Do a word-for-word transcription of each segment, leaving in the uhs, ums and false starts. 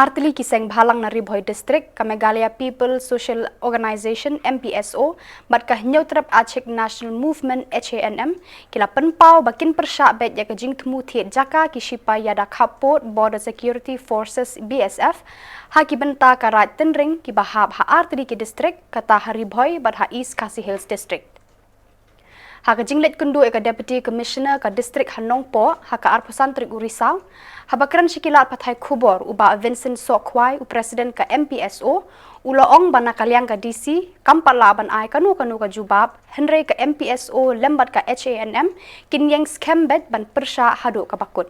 Artylli ki seng bhalang na Ri Bhoi District, ka Meghalaya People Social Organisation, M P S O, bad ka Hynñiewtrep Achik National Movement, H A N M, ki la pynpaw ba kin pyrshah beit ïa ka jingthmu thied jaka ki shipai ïada khappud Border Security Forces, B S F, ha ki bynta ka Raid Tynring kiba hap ha artylli ki district, kata ha Ri Bhoi bad ha East Khasi Hills District. Ha ka jingleit kynduh ïa ka Deputy Commissioner ka district ha Nongpoh, ha ka arphew san tarik u Risaw, haba kren sha ki lad pathai khubor u Bah Vincent Sohkhwai, u President ka M P S O, u la ong ba na ka liang ka D C kam pat lah ban ai kano kano ka jubab, hynrei ka M P S O lem bad ka H A N M kin ïeng skhem beit ban pyrshah haduh kaba kut.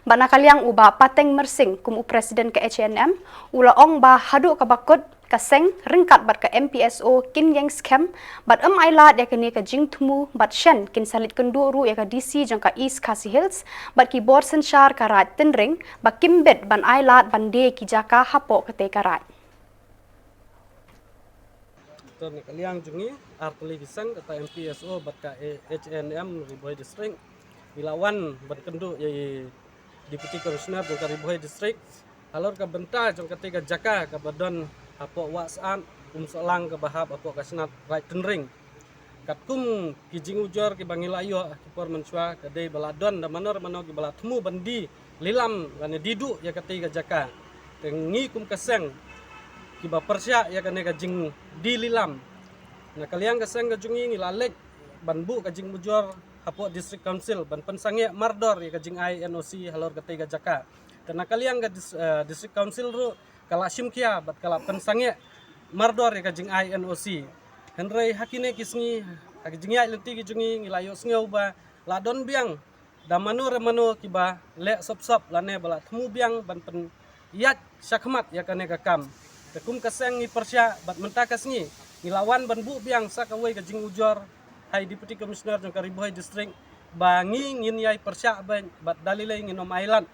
Bad na ka liang u Bah Pateng Myrsing kum u President ka H A N M, u la ong ba haduh kaba kut ka seng ryngkat bad ka M P S O kin ïeng skhem bad ym ailad ïa kane ka jingthmu, bad shen kin sa leit kynduh ruh ïa ka D C jong ka East Khasi Hills bad ki bor synshar ka Raid Tynring ba kim bit ban ailad ban die ki jaka hapoh katei ka raid. Te na ka liang jong ngi, artylli ki seng, kata M P S O bad ka A-, H A N M Ri Bhoi District, ngi la wan ban kynduh ïa i Deputy Commissioner jong ka Ri Bhoi District halor ka bynta jong katei ka jaka kaba don hapoh Wahsyiad, Umsohlang, kaba hap hapoh ka shnat Raid Tynring. Katkum ki jingujor kiba ngi la ïoh ha ki por mynshuwa, ka dei ba la don da mano re mano kiba la thmu ban die lilam lane die duh ïa katei ka jaka. Te ngi kum ka seng kiba pyrshah ïa kane ka jingdie lilam, na ka liang ka seng ka jong ngi, ngi la leit ban buh ka jingujor hapoh District Council ban pynsangeh mardor ïa ka jingai N O C halor katei ka jaka. Te na ka liang ka dis-, eh, District Council ruh ka la shim khia bad ka la pynsangeh mardor ïa ka jingai N O C. Hynrei ha kine ki sngi, ha ki jingïaid lynti ki jong ngi, ngi la ïohsngew ba la don biang da mano re mano kiba leh sop sop lane ba la thmu biang ban pynïaid shakhmat ïa kane ka kam. Te kum ka seng ngi pyrshah bad mynta ka sngi ngi la wan ban buh biang sa kawei ka jingujor ha i Deputy Commissioner jong ka Ri Bhoi District ba ngi ngin ïai pyrshah beit bad da lei lei ngin ym ailad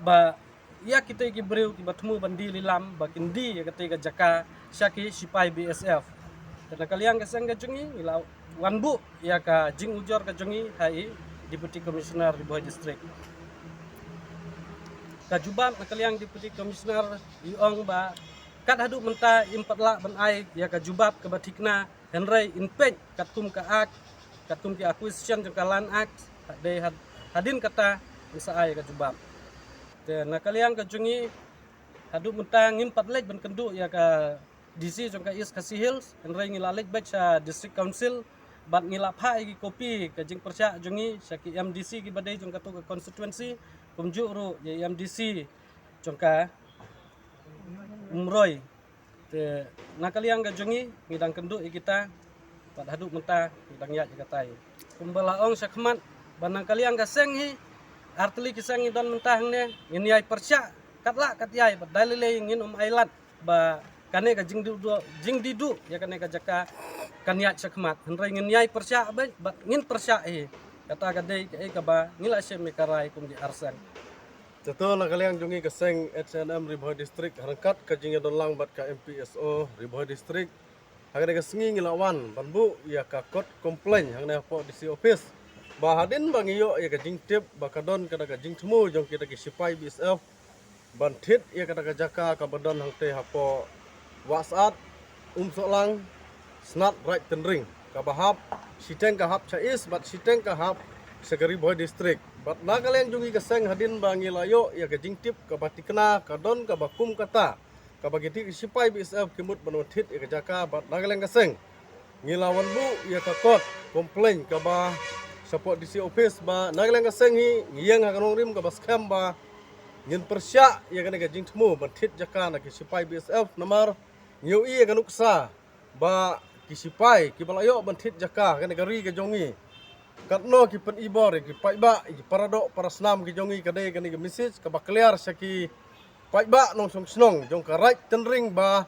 ba ïa kitei ki briew kiba thmu ban die lilam ba kin die ïa katei ka jaka sha ki shipai B S F. Te na ka liang ka seng ka jong ngi, ngi la wan buh ïa ka jingujor ka jong ngi ha i Deputy Commissioner Ri Bhoi District. Ka jubab na ka liang Deputy Commissioner i ong ba kat haduh mynta im pat lah ban ai ïa ka jubab kaba thikna, hynrei in peit katkum ka Act, katkum ki acquisition jong ka Land Act, ha-, dei had-, hadien kata in sa ai ka jubab. Te na ka liang ka jong ngi, haduh mynta ngim pat leit ban kynduh ïa ka D C jong ka East Khasi Hills, hynrei ngi la leit beit sha District Council bad ngi la phah ïa ki kopi ka jingpyrshah jong ngi sha ki M D C kiba dei jong kato ka constituency, kumjuh ruh ïa i M D C jong ka Umroi. Te na ka liang ka jong ngi, ngi dang kynduh ïa kita, bad haduh mynta ngi dang ïaid ïa katai. Kumba la ong shakhmat, ba na ka liang ka seng hi, artylli ki seng ngi don mynta hangne, ngin ïai pyrshah kat lah kat ïai, bad da lei lei ngin ym ailad ba kane ka jingdie duh, jingdie duh ïa kane ka jaka kan ïaid shakhmat. Hynrei ngin ïai pyrshah beit, bad ngin pyrshah hi. Kata ka dei kaei kaba ngi la shim ïa ka rai kum ki arsang. Te to na ka liang jong ngi ka seng H A N M Ri Bhoi District, ha ryngkat ka jingïadon lang bad ka M P S O Ri Bhoi District, ha kane ka sngi ngi la wan ban buh ïa ka court complaint hangne hapoh D C office. Ba hadien ba ngi ïoh ïa ka jingtip ba ka don kata ka jingthmu jong kita ki shipai B S F ban thied ïa kata ka jaka kaba don hangtei hapoh Wahsyiad, Umsohlang, Snat Raid Tynring, kaba hap, shiteng ka hap sha East bad shiteng ka hap sha ka Ri Bhoi District. Bad na ka liang jong ngi ka seng hadien ba ngi la ïoh ïa ka jingtip kaba thikna, ka don kaba kum kata, kaba kiti ki shipai B S F ki mut ban wan thied ïa ka jaka, bad na ka liang ka seng ngi la wan buh ïa ka court complaint kaba shapoh D C office, ba na ka liang ka seng hi ngi ïeng ha ka nongrim kaba skhem ba ngin pyrshah ïa kane ka jingthmu ban thied jaka na ki shipai B S F, namar ngi ïohi ïa ka nuksa ba ki shipai kiba la ïoh ban thied jaka ha kane ka ri ka jong ngi, katno ki pynibor ïa ki paidbah, ïa ki paradoh parasnam ki jong ngi. Ka dei kane ka message kaba clear sha ki paidbah nongshong shnong jong ka Raid Tynring ba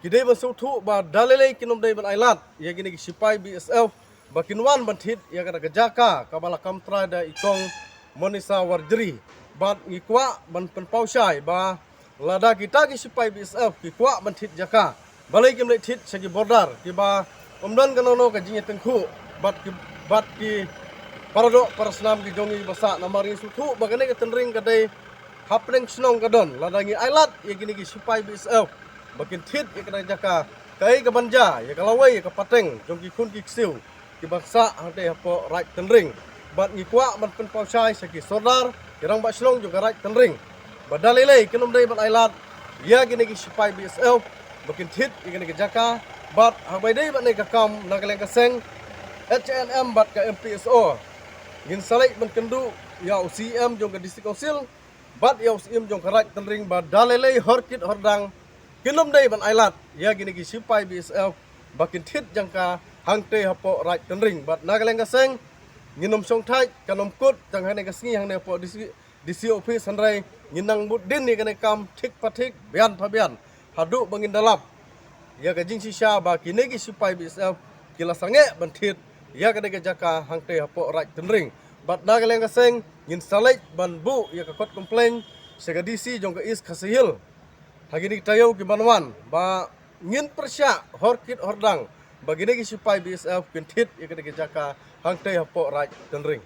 ki dei ban sngewthuh ba da lei lei kin ym dei ban ailad ïa kine ki shipai B S F ba kin wan ban thied ïa kata ka jaka kaba la kam trai da i Kong Monisa Warjri. Bad ngi kwah ban pynpaw shai ba lada kita ki shipai B S F ki kwah ban thied jaka, balei kim leit thied sha ki border kiba ym don kano kano ka jingïatyngkhuh bad ki, bad ki paradoh parasnam ki jong ngi ba sah, namar ngi sngewthuh ba kane ka Tynring ka dei hapdeng shnong ka don, lada ngi ailad ïa kine ki sipai B S F ba kin thied ïa kane ka jaka, kaei kaban jia ïa ka lawei ïa ka pateng jong ki khun ki ksiew kiban sah hangtei hapoh Raid Tynring. Bad ngi kwah ban pynpaw shai sha ki sordar, ki rangbah shnong jong ka Raid Tynring, ba da lei lei kin ym dei ban ailad ïa kine ki sipai B S F ba kin thied ïa kane ka jaka. Bad haba ïadei bad kane ka kam, na ka liang ka seng H A N M bad ka M P S O, ngin sa leit ban kynduh ïa u C E M jong ka District Council bad ïa u C E M jong ka Raid Tynring ba da lei lei, hor kit hor dang, kin ym dei ban ailad ïa kine ki sipai B S F ba kin thied jaka hangtei hapoh Raid Tynring. Bad na ka liang ka seng, ngin ym shong thait, kan ym kut tang hangne ka sngi hangne hapoh D C, D C office, hynrei ngin nang bud dien ïa kane ka kam thik pa thik, bian pa bian, haduh ba ngin da lap ïa ka jingshisha ba kine ki sipai B S F ki la sangeh ban thied ïa kane ka jaka hangtei hapoh Raid Tynring. Bad na ka liang ka seng, ngin sa leit ban buh ïa ka kot complaint sha ka D C jong ka East Khasi Hills ha kine ki taïew kiban wan, ba ngin pyrshah hor kit hor dang ba kine ki sipai B S F kin thied ïa kane ka jaka hangtei hapoh Raid Tynring.